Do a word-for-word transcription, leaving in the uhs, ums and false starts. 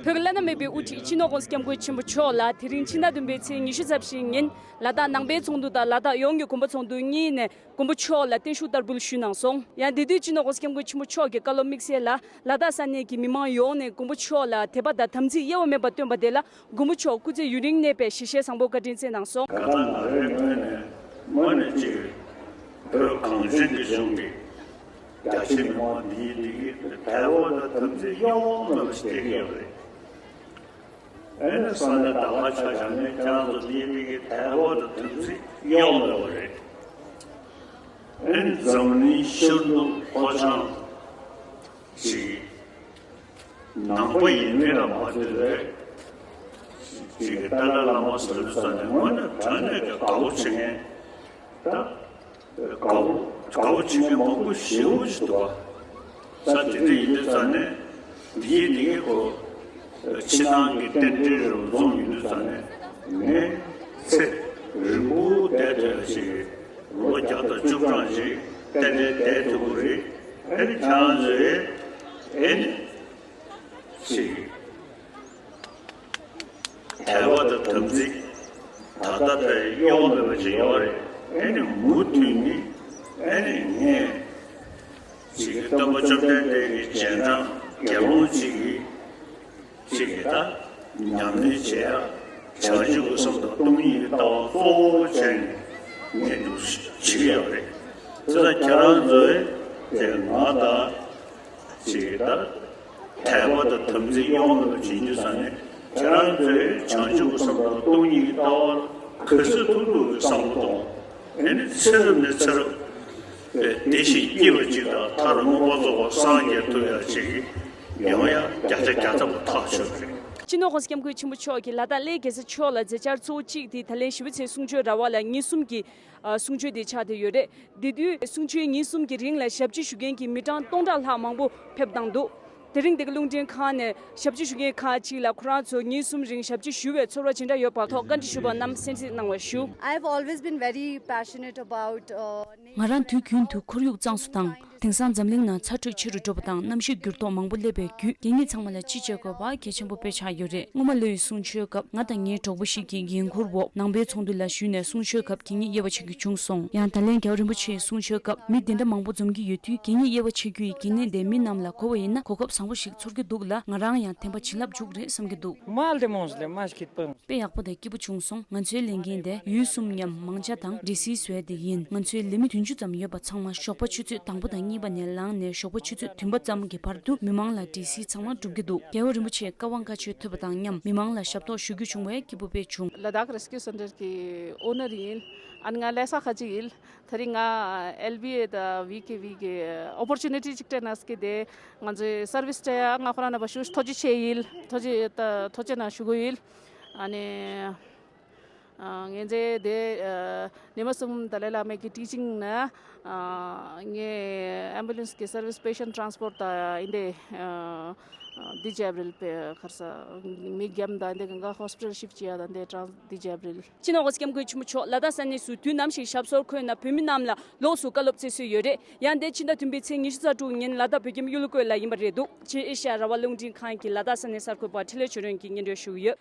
བོད་ཀྱི་བླ་ན་མེད་པའི་དབུ་ཁྲིད་སྤྱི་ནོར་༸གོང་ས་༸སྐྱབས་མགོན་ཆེན་པོ་མཆོག་ལ་དེ་རིང་ཕྱི་ཟླ་བདུན་པའི་ཚེས་ཉི་ཤུ་རྩ་བཞིའི་ཉིན་ལ་དྭགས་ནང་པའི་ཚོགས་འདུ་དང་ལ་དྭགས་ཡོངས་ཀྱི་དགོན་པ་ཚོགས་འདུ་གཉིས་ནས་མགོན་པོ་མཆོག་ལ་བརྟན་བཞུགས་བསྟར་འབུལ་ཞུས་གནང་སོང་། ཡང་དེ་དུས་སྤྱི་ནོར་༸གོང་ས་༸སྐྱབས་མགོན་ཆེན་པོ་མཆོག་གི་བཀའ་སློབ་དམིགས་བསལ་ལ་ལ་དྭགས་ས་གནས་ཀྱི་མི་མང་ཡོངས་ནས་མགོན་པོ་མཆོག་ལ་དད་པ་དང་དམ་ཚིག་དབྱེ་བ་མེད་པར་བཏོན་པ་དེ་ལ་མགོན་པོ་མཆོག་སྐུ་ཚེ་ཡུན་རིང་གནས་པའི་ཞལ་བཞེས་བཟང་པོ་བཀའ་དྲིན་བསྩལ་གནང་སོང་། གང་ལྟར་ང་རའི་ངོས་ནས་དངོས་གནས་ཅིག་བོད་གངས་ཅན་གྱི་ལྗོངས་ཀྱི་རྒྱ་ཆེ་མི་མང་འདིའི་འདི་གི་དད་པ་དང་དམ་ཚིག་གཡོ་བ་མེད་པ་ཞིག་སྟེར་གྱི་ཡོད་རེད། ཨེ་ནི་ས་གནས་ད་ག་ཆ་བཞག་ནས་ཁྱེད་རང་ཚོ་འདིའི་འདི་གི་དད་པ་དང་དམ་ཚིག་གཡོ་བ་མེད་པ་རེད། ཨེ་ནི་འཛམ་གླིང་ཤར་ནུབ་ལྷོ་བྱང་ཅིག་ནང་པ་ཡིན་མིན་ལ་མ་ལྟོས་པའི་ཅིག་གི་ཏཱ་ལའི་བླ་མ་ཟེར་དུས་ཙ་ནས་དངོས་གནས་དྲང་གནས་ཀྱི་དགའ་བོ་བྱེད་མཁན་ད། དགའ་བོ་དགའ་བོ་བྱེད་མཁན་མང་པོ་ཞེ་པོ་ཞིག་འདུག་བ། ས་དེ་འདྲ་ཡིན་དུས་ཙང་ནས་འདི་ཡིན་འདི་གའི་གོ་ཕྱི་ནང་གི་རྟེན་འབྲེལ་རུ་འཛོམས་ཡིན་དུས་ཙང་ནས་ངས་ཚེ་རིང་པོ་བསྡད་ཐུབ་ཡ་ཞིག་ལོ་བརྒྱ་དང་བཅུ་གྲངས་ཞིག་ཏན་ཏན་བསྡད་ཐུབ་ཀྱི་རེད། ཨེ་ནི་ཁྱེད་རང་ཚོས་ཨེ་ནི་ཞིག་དད་པ་དང་དམ་ཚིག་ད་ལྟ་དེ་གཡོ་མེད་པ་ཅིག་ཡོད་རེད། ཨེ་ནི་མུ་མཐུད་ནི་ཨེ་ནི་ངས་ཅིག་གི་སྟོན་པ་བཅོམ་ལྡན་འདས་ཀྱི་རྗེས་འབྲང་དགེ་སློང་ཅིག་གི་ཅིག་གི་ད་ཉམས་ལེན་བྱེད་ཡ་བྱང་ཆུབ་ཀྱི་སེམས་དང་སྟོང་ཉིད་ཀྱི་ལྟ་བ་གཙོ་བོ་བྱས་ནས་ངས་འདུག་བྱེད་ཀྱི་ཡོད་རེད། དེ་ལ་ཁྱེད་རང་ཚོས་དེ་ང་དང་། ཅེས་དང་། དད་པ་དང་དམ་ཚིག་གཡོ་མེད་པ་བྱེད་རྒྱུ་ས་ནས་ཁྱེད་རང་ཚོས་བྱང་ཆུབ་ཀྱི་སེམས་དང་སྟོང་ཉིད་ཀྱི་ལྟ་བ་ག་ཚོད་ཐུབ་ཐུབ་ཀྱི་བསམ་བློ་གཏོང་། ཨེ་ནི་ཚེ་རབས་ནས་ཚེ་རབས་བདེ་ཞིང་སྐྱིད་པ་ཅིག་དང་མཐར་མངོན་པར་རྫོགས་པར་སངས་རྒྱས་ཐུབ་ཡག་ཅིག་ཡོང་ཡག་བརྒྱ་ཆ་བརྒྱ་ཐམ་པ་ཐག་ཆོད་རེད། སྤྱི་ནོར་༸གོང་ས་༸སྐྱབས་མགོན་ཆེན་པོ་མཆོག་གིས་ལ་དྭགས་གླེ་རྒྱལ་ས་མཆོག་ལ་མཛད་འཆར་གཙོ་བོ་གཅིག་དེ་ད་ལན་ཞེ་པོ་ཚེ་གསུང་ཆོས་ར་བ་ལ་ཉིན་གསུམ་གྱི་ཨ། གསུང་ཆོས་དེ་ཆགས་བསྡད་ཡོད་རེད། དེ་དུས་གསུང་ཆོས་ཉིན་གསུམ་གྱི་རིང་ལ་ཞབས་ཕྱི་ཞུ་མཁན་གྱི་མི་གྲངས་སྟོང་ཕྲག་ལྷག་མང་པོ་ཕེབས་བཏང་འདུག་དེ་རིང་འདི་ག་རླུང་འཕྲིན་ཁང་ནས་ཞབས་ཕྱི་ཞུ་མཁན་ཁག་ཅིག་ལ་ཁོ་རང་ཚོ་ཉིན་གསུམ་རིང་ཞབས་ཕྱི་ཞུ་བའི་ཚོར་བ་ཇི་འདྲ་ཡོད་པ་ཐོག་བཀའ་འདྲི་ཞུས་པ་རྣམས་གསན་གཟིགས་གནང་བ་ཞུ། I have always been very passionate about, uh, nature and environment. ང་རང་དུས་རྒྱུན་དུ་ཁོར་ཡུག་གཙང་བཟོ་དང་། དེང་སང་འཛམ་གླིང་ནང་ཚ་དྲོད་ཆེ་རུ་འགྲོ་བ་དང་གནམ་གཤིས་འགྱུར་ལྡོག་མང་པོ་སླེབས་པའི་བརྒྱུད། གད་སྙིགས་ཚང་མ་ལ་ཅི་བྱེད་དགོས་པ་གལ་ཆེན་པོ་དཔེ་ཆགས་ཡོད་རེད། སྔོན་མ་ལོའི་གསུང་ཆོས་སྐབས་ང་དང་ངའི་གྲོགས་པོ་ཞིག་གི་འགན་འཁུར་འོག་ནང་པའི་ཚོགས་འདུ་ལ་ཞུགས་ནས་གསུང་ཆོས་སྐབས་གད་སྙིགས་དབྱེ་བ་ཕྱེ་རྒྱུ་བྱུང་སོང་། ཡང་ད་ལན་རྒྱལ་བ་རིན་པོ་ཆེའི་གསུང་ཆོས་སྐབས་མི་དེ་འདྲ་མང་པོ་འཛོམས་ཀྱི་ཡོད་དུས་གད་སྙིགས་དབྱེ་བ་ཕྱེ་རྒྱུ་ཡི་འགན་ལེན་དེ་མི་རྣམས་ལ་གོ་བ་ཡིན་ན་གོ་སྐབས་བཟང་པོ་ཞིག་ཚོར་གྱི་འདུག་ལ། ང་རང་ཡང་དེ་འདྲ་བྱིན་རླབས་འཇུག་རེད་བསམ་གྱི་འདུག Mal de mons le mas kit pon. དཔེ་ཡག་པོ་དང་སྐྱིད་པོ་བྱུང་སོང་། ང་ཚོའི་ལས་འགན་དེ་ཡུལ་གསུམ་མཉམ་མང་ཇ་དང་འབྲས་སིལ་བཟོ་ཡ་དེ་ཡིན། ང་ཚོའི་ལས་མི་བདུན་ཅུ་ཙམ་ཡོད་པ་ཚང་མ་ཞོགས་པ་ཆུ་ཚོད་དང་པོ་དང་གཉིས་པ་ནས་ལངས་ནས་ཞོགས་པ་ཆུ་ཚོད་བདུན་པ་ཙམ་གྱི་བར་དུ་མི་མང་ལ་འབྲས་སིལ་ཚང་མ་སྒྲུབ་ཀྱི་འདུག་རྒྱལ་བ་རིན་པོ་ཆེས་བཀའ་དབང་བཀའ་ཆོས་ཐོས་པ་དང་མཉམ་མི་མང་ལ་ཞབས་ཏོག་ཞུ་རྒྱུ་བྱུང་བས་སྐྱིད་པོ་དཔེ་བྱུང་། Ladakh Rescue Center གི་ཨོ་ནར་ཡིན། ཨ་ནི་ང་ལྷ་ས་ཁ་ཅིག་ཡིན། ད་རིང་ང་ཨེལ་བི་ཨེ་དང་བི་ཀེ་བི་གི་ཨོ་པོར་ཅུ་ནི་ཊི་ཅིག་སྤྲད་གནང་གི་དེ་ང་ཚོའི་སར་བིས་སྤྲད་ཡ་ང་ཁོ་རང་རྣམ་པ་ཞུ་ཐུགས་རྗེ་ཆེ་ཡིན། ཐུགས་རྗེ་ད་ཐུགས་རྗེ་གནང་ཞུ་གི་ཡིན། ཨ་ནི་ཨ་ངས་མཛད་དེ་ཨ་ཉི་མ་གསུམ་ཏཱ་ལའི་བླ་མའི་གི་ཊི་ཅིང་ནང་ཨ་ངས་ཨེམ་བུ་ལན་སི་གི་སར་བིས་པེ་ཤན་ཊི་རན་སི་པོར་ཊི་དང་ཡིན་དེ་ཨ་ཨ་འདི་ཇེ་ཨབ་རིལ་པེ་ཁར་ས་མི་རྒྱམ་དང་འདི་གང་ག་ཧོ་སི་པི་ཊལ་ཤིབ་བྱེད་ཡ་དང་འདི་ཊི་རན་སི་འདི་ཇེ་ཨབ་རིལ། སྤྱི་ནོར་༸གོང་ས་༸སྐྱབས་མགོན་ཆེན་པོ་མཆོག་ལ་དྭགས་ས་གནས་སུ་དུས་ནམ་ཞིག་ཞབས་སོར་འཁོད་ན་བོད་མི་རྣམས་ལ་ལོགས་སུ་བཀའ་སློབ་སྩལ་སྲོལ་ཡོད་རེད། ཡང་འདས་ཕྱི་ཟླ་བདུན་པའི་ཚེས་ཉི་ཤུ་རྩ་དྲུག་ཉིན་ལ་དྭགས་བོད་ཁྱིམ་གཡུ་ལོ་ཀོད་ལ་ཡིན་པ་རེད་འདུག་ཅེས་ཨེ་ཤ་ཡ་རང་དབང་རླུང་འཕྲིན་ཁང་གི་ལ་དྭགས་ས་གནས་གསར་འགོད་པ་འཕྲིན་ལས་ཆོས་སྒྲོན་གྱིས་སྙན་སྒྲོན་ཞུས་ཡོད།